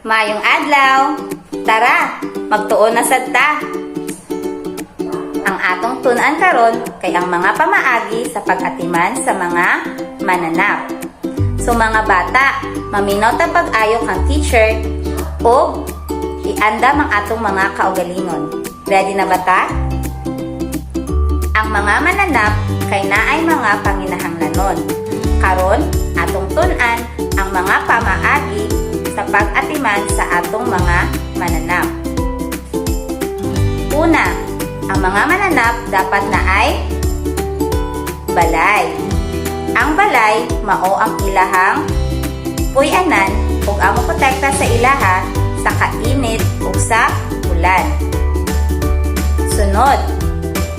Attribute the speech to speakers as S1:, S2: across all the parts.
S1: Maayong adlaw. Tara, magtuon na sad ta. Ang atong tun-an karon kay ang mga pamaagi sa pag-atiman sa mga mananap. So mga bata, maminaw ta pag-ayo kang teacher o iandam ang atong mga kaugalingon. Ready na ba ta? Ang mga mananap kay naay mga panginahanglanon. Karon, atong tun-an ang mga pamaagi sa pag-atiman sa atong mga mananap. Una, ang mga mananap dapat naay balay. Ang balay mao ang ilahang puy-anan ug ang moprotekta sa ilaha sa kainit ug sa ulan. Sunod,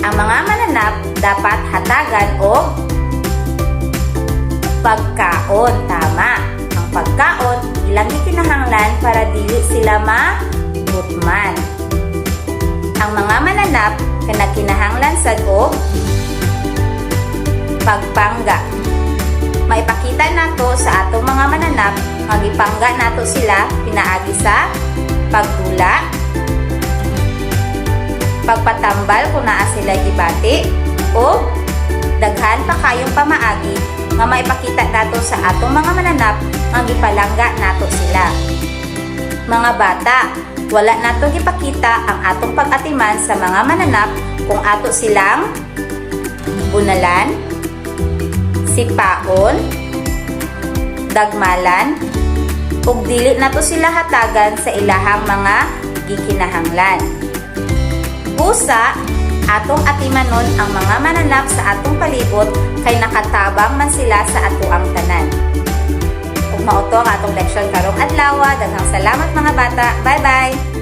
S1: ang mga mananap dapat hatagan og pagkaon. Tama. Ang pagkaon ilang gikinahanglan para dili sila magutman. Ang mga mananap kay nagkinahanglan sad og pagpangga. Maipakita nato sa atong mga mananap nga gipangga nato sila pinaagi sa pagdula, pagpatambal kung naa sila gibati, o daghan pa kayong pamaagi nga maipakita nato sa atong mga mananap nga gipalangga nato sila. Mga bata, wala nato gipakita ang atong pag-atiman sa mga mananap kung ato silang bunalan, sipaon, dagmalan, ug dili nato sila hatagan sa ilahang mga gikinahanglan. Busa, atong atimanon ang mga mananap sa atong palibot kay nakatabang man sila sa atoang tanan. Ug mao to ang atong leksyon karong adlaw. Daghang salamat, mga bata. Bye-bye!